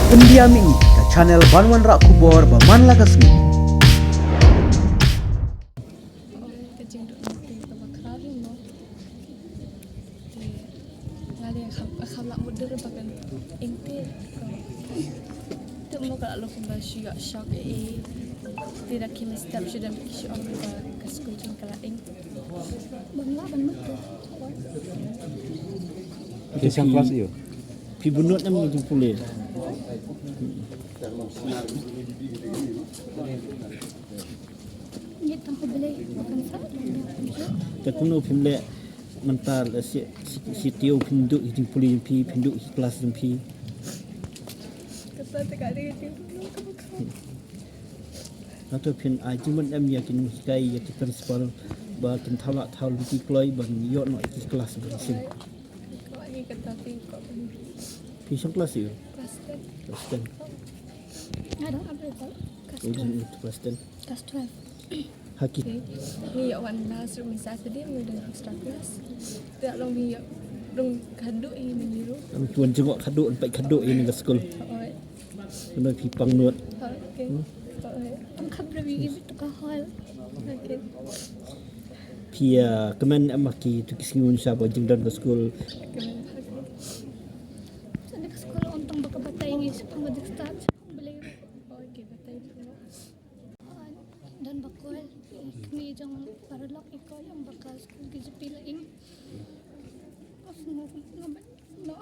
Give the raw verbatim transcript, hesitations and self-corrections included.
Pyndiam ïa ngi ka channel ban wanrah khubor ba man la ka sngi. Ka jingduk nangta kaba khraw hi mo. Te nga leh kham kham lah mutdur ba kan ing te. Te mo ka la long kumba shu ïoh shock eh. Te da ki misstep shu don ki shu ong ba ka skul jong ka la ing. Ban lah ban mutdur. Phi shang klas ïa u? Phi bun nud em ki jingpule? Ngi tang ko Blei ba kan sa. Te kumno phim leh mynta, leh shi shi shi taïew phin duh ïa ki jingpule jong phi, phin duh ïa ki klas jong phi? Kata te ka dei ka jingpule kaba kham. Hato phin ai jingmut em ïa ki nonghikai, ïa ki principal ba kin thaw lah thaw lynti kloi ban ïoh noh ïa ki klas ban seng? Ko ani kata phi ko. Phi shong klas ïa u? Klas ten. Klas ten. Nga dang update ko. Klas Oh, twelve. Klas ten. Klas twelve. Ha ki. Okay. Ngi ïoh wan last ruh mynta Saturday, ngi don extra class. Te long ngi ïoh dang khadduh ïa ngi ruh. Ngi wan jngoh khadduh, peit khadduh ïa ngi ka skul. Oi. Kane phi pang nud. Okay. Oi. Ang khap ruh ïa ngi bit ka hall. Okay. Phi, ah, kmen em ha ki tu ki sngi un sa ba jingdon ka skul? Kmen. Sa ka skul un tang ba ka batai ngi sa pang ba dik start. Blei. Okay, batai. Don ba kol, kmie jong paralok i kol ïa nga ba ka skul K J P la ing. Of, nga, nga, no.